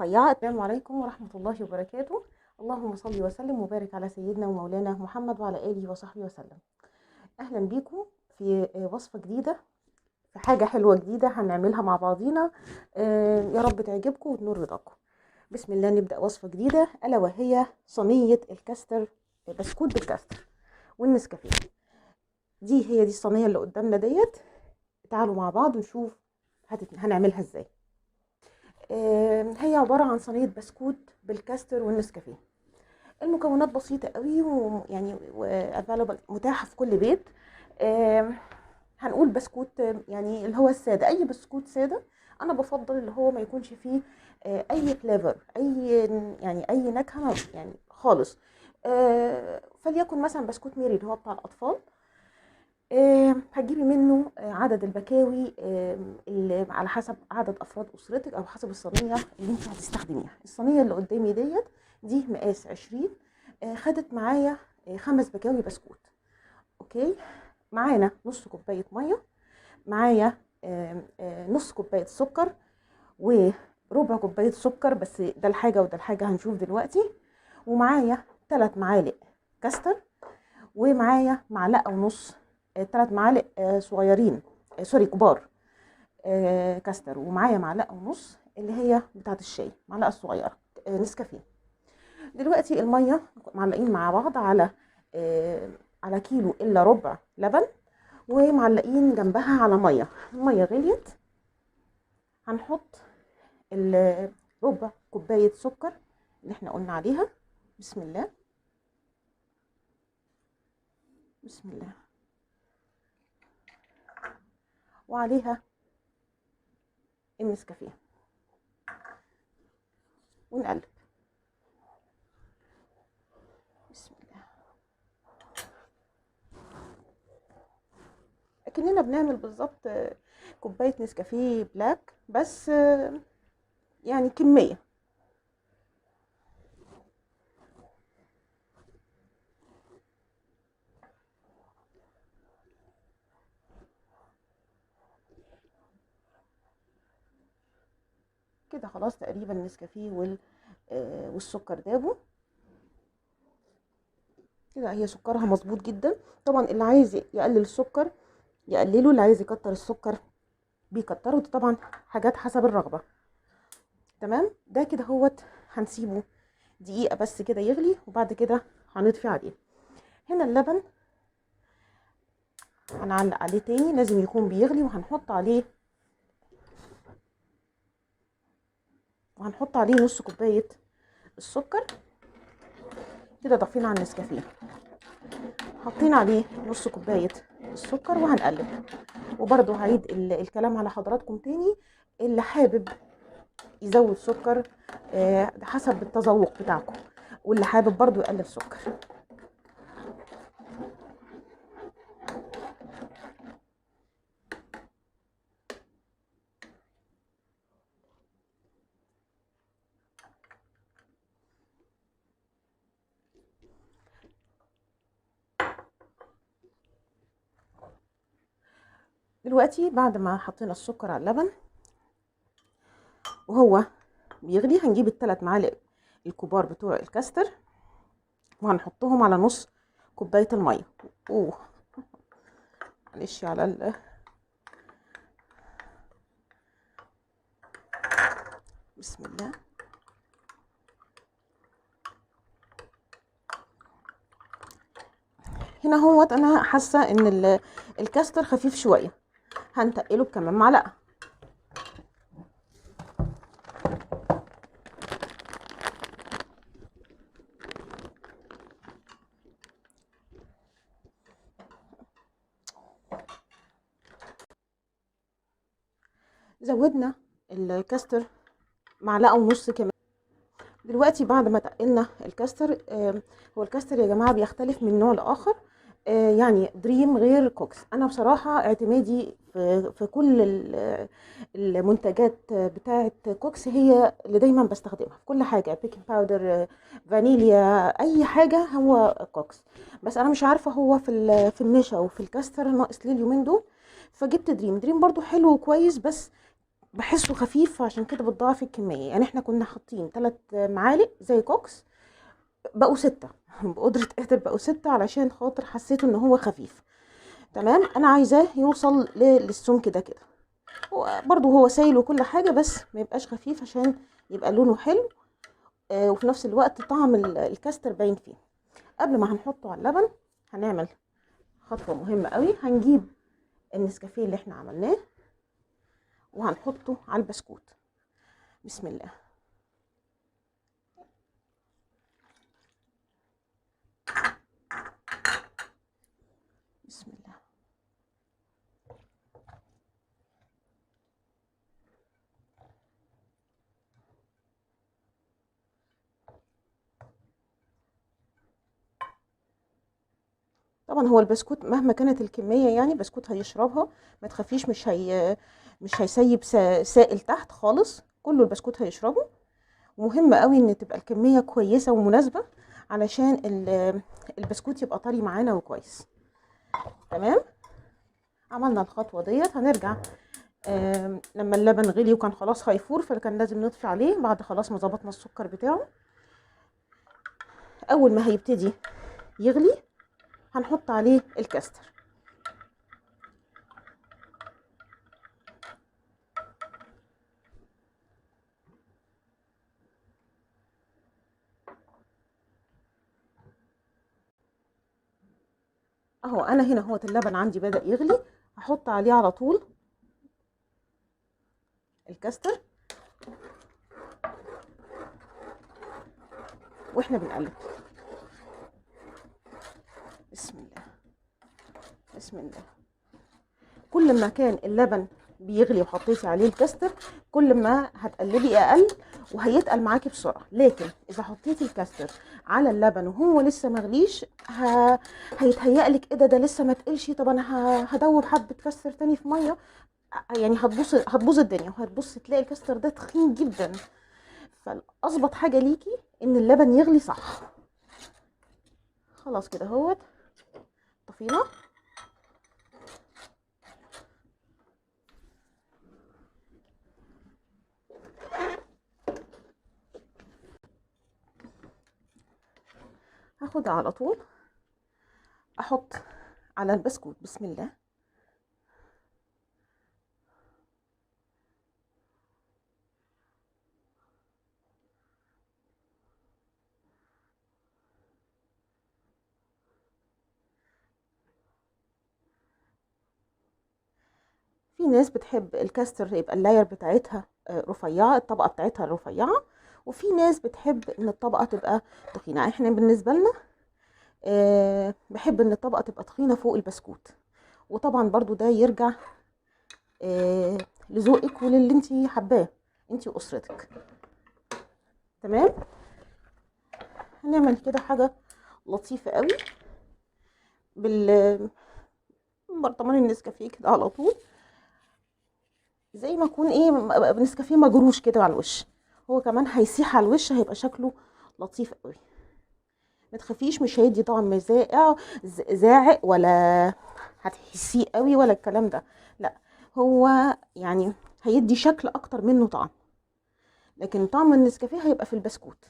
رفيعة. السلام عليكم ورحمة الله وبركاته. اللهم صل وسلم وبارك على سيدنا ومولانا محمد وعلى آله وصحبه وسلم. أهلا بيكم في وصفة جديدة، في حاجة حلوة جديدة هنعملها مع بعضينا، يا رب تعجبكم وتنور رضاكم. بسم الله نبدأ وصفة جديدة، ألا وهي صينية الكاستر، بسكوت بالكاستر والنسكافيه. دي هي دي الصينية اللي قدامنا ديت. تعالوا مع بعض نشوف هنعملها ازاي. هي عبارة عن صينية بسكوت بالكاستر والنسكافيه. المكونات بسيطة قوي، ويعني available، متاحة في كل بيت. هنقول بسكوت يعني اللي هو السادة، أي بسكوت سادة. أنا بفضل اللي هو ما يكونش فيه أي flavor، أي نكهة يعني خالص. فليكن مثلا بسكوت ميري اللي هو بتاع الأطفال. هتجيبي منه عدد البكاوي اللي على حسب عدد افراد اسرتك او حسب الصينية اللي انت هتستخدميها. الصينية اللي قدامي ديت دي مقاس 20، خدت معايا 5 بكاوي بسكوت. okay، معانا نص كوباية مية، معايا نص كوباية سكر وربع كوباية سكر، بس ده الحاجة وده الحاجة هنشوف دلوقتي. ومعايا 3 معالق كاستر، ومعايا معلقه ونص، 3 معالق صغيرين، sorry كبار، كاستر، ومعايا معلقه ونص اللي هي بتاعه الشاي، معلقه صغيرة نسكافيه. دلوقتي المية معلقين مع بعض على كيلو الا ربع لبن، ومعلقين جنبها على مية. المية غليت، هنحط ربع كوباية سكر اللي احنا قلنا عليها. بسم الله بسم الله. وعليها النسكافيه، ونقلب. بسم الله. اكننا بنعمل بالظبط كوباية نسكافيه بلاك، بس يعني كمية. كده خلاص تقريبا النسكافيه والسكر دابوا كده، هي سكرها مظبوط جدا. طبعا اللي عايز يقلل السكر يقلله، اللي عايز يكتر السكر بيكتره، ده طبعا حاجات حسب الرغبة. تمام، ده كده هوت هنسيبه دقيقة بس كده يغلي، وبعد كده هنطفي عليه. هنا اللبن هنعلق عليه تاني، لازم يكون بيغلي، وهنحط عليه نص كوباية السكر. كده ضافين على النسكافيه، حاطين عليه نص كوباية السكر، وهنقلب. وبرده هعيد الكلام على حضراتكم تاني، اللي حابب يزود سكر حسب التذوق بتاعكم، واللي حابب برده يقلل سكر. دلوقتي بعد ما حطينا السكر على اللبن وهو بيغلي، هنجيب ال3 معالق الكبار بتوع الكاستر وهنحطهم على نص كوباية المية. اوه معلش على بسم الله. هنا هوت انا حاسة ان الكاستر خفيف شوية، هنتقله بكمان معلقة. زودنا الكاستر معلقة ونص كمان. دلوقتي بعد ما تقلنا الكاستر، هو الكاستر يا جماعة بيختلف من نوع لآخر، يعني دريم غير كوكس. انا بصراحة اعتمادي في كل المنتجات بتاعه كوكس، هي اللي دايما بستخدمها في كل حاجة، baking powder، فانيليا، اي حاجة هو كوكس. بس انا مش عارفه هو في النشا وفي الكاستر ناقص ليه اليومين دول، فجبت دريم. دريم برضو حلو وكويس، بس بحسه خفيف، عشان كده بتضاعف الكمية. يعني احنا كنا حاطين 3 معالق زي كوكس، بقوا 6 بقدره قادر بقوا 6 علشان خاطر حسيته ان هو خفيف. تمام، انا عايزاه يوصل للسمك ده كده، برضو هو سايل وكل حاجة، بس ما يبقاش خفيف عشان يبقى لونه حلو، وفي نفس الوقت طعم الكاستر باين فيه. قبل ما هنحطه على اللبن هنعمل خطوة مهمة قوي، هنجيب النسكافيه اللي احنا عملناه وهنحطه على البسكوت. بسم الله. بسم الله. طبعا هو البسكوت مهما كانت الكمية يعني بسكوت هيشربها، ما تخافيش، مش هيسيب سائل تحت خالص، كله البسكوت هيشربه. ومهم قوي ان تبقى الكمية كويسة ومناسبة علشان البسكوت يبقى طري معانا وكويس. تمام، عملنا الخطوة ديت. هنرجع لما اللبن غلي وكان خلاص هيفور، فكان لازم نطفي عليه بعد خلاص ما ظبطنا السكر بتاعه. اول ما هيبتدي يغلي هنحط عليه الكاستر. اهو انا هنا اهوت اللبن عندي بدأ يغلي، هحط عليه على طول الكاستر واحنا بنقلب. بسم الله بسم الله. كل ما كان اللبن بيغلي وحطيتي عليه الكاستر كل ما هتقلبي اقل وهيتقل معاكي بسرعة، لكن اذا حطيتي الكاستر على اللبن وهو لسه مغليش هيتهيأ لك ايه ده لسه ما تقلش، طب انا هدوب حبه كاستر تاني في مية، يعني هتبوظ الدنيا، وهتبص تلاقي الكاستر ده تخين جدا. فاظبط حاجة ليكي ان اللبن يغلي صح. خلاص كده اهوت طفينا. هاخدها على طول احط على البسكوت. بسم الله. في ناس بتحب الكاستر يبقى ال layer بتاعتها رفيعة، الطبقة بتاعتها رفيعة، وفي ناس بتحب ان الطبقة تبقى تخينة. احنا بالنسبة لنا بحب ان الطبقة تبقى تخينة فوق البسكوت، وطبعا برضو ده يرجع لذوقك وللي انتي حباه انتي واسرتك. تمام، هنعمل كده حاجة لطيفة قوي بال برطمان النسكافيه كده على طول، زي ما يكون ايه نسكافيه مجروش كده على الوش، هو كمان هيسيح على الوش، هيبقى شكله لطيف قوي. ما تخافيش مش هيدي طعم زاعق ولا هتحسيه قوي ولا الكلام ده، لا هو يعني هيدي شكل اكتر منه طعم، لكن طعم النسكافيه هيبقى في البسكوت.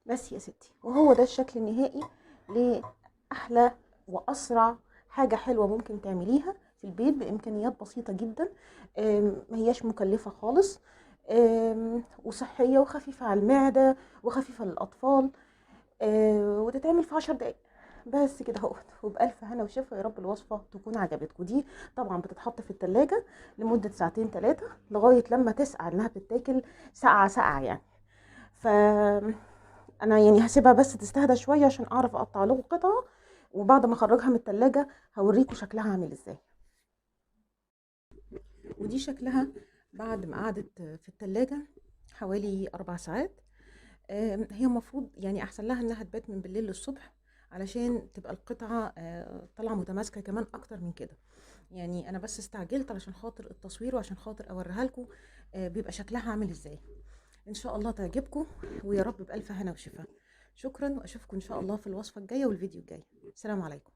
بس يا ستي، وهو ده الشكل النهائي لأحلى وأسرع حاجة حلوة ممكن تعمليها في البيت بإمكانيات بسيطة جدا، ما هياش مكلفة خالص، وصحية وخفيفة على المعدة وخفيفة للأطفال، وتتعمل في 10 دقايق بس كده اهو. وبألف هنا وشفا، يا رب الوصفة تكون عجبتكم. دي طبعا بتتحط في التلاجة لمدة 2-3 ساعات لغاية لما تسقع، انها بتتاكل ساقعة ساقعة يعني. ف انا يعني هسيبها بس تستهدى شوية عشان اعرف اقطع لكم قطعه، وبعد ما اخرجها من التلاجة هوريكم شكلها عامل ازاي. ودي شكلها بعد ما قعدت في التلاجة حوالي 4 ساعات. هي المفروض يعني احسن لها انها تبات من بالليل للصبح علشان تبقى القطعة طالعه متماسكة كمان اكتر من كده. يعني انا بس استعجلت علشان خاطر التصوير وعشان خاطر اوريها لكم بيبقى شكلها عامل ازاي. ان شاء الله تعجبكم، ويا رب بألف هنا وشفا. شكرا، واشوفكم ان شاء الله في الوصفة الجاية والفيديو الجاي. السلام عليكم.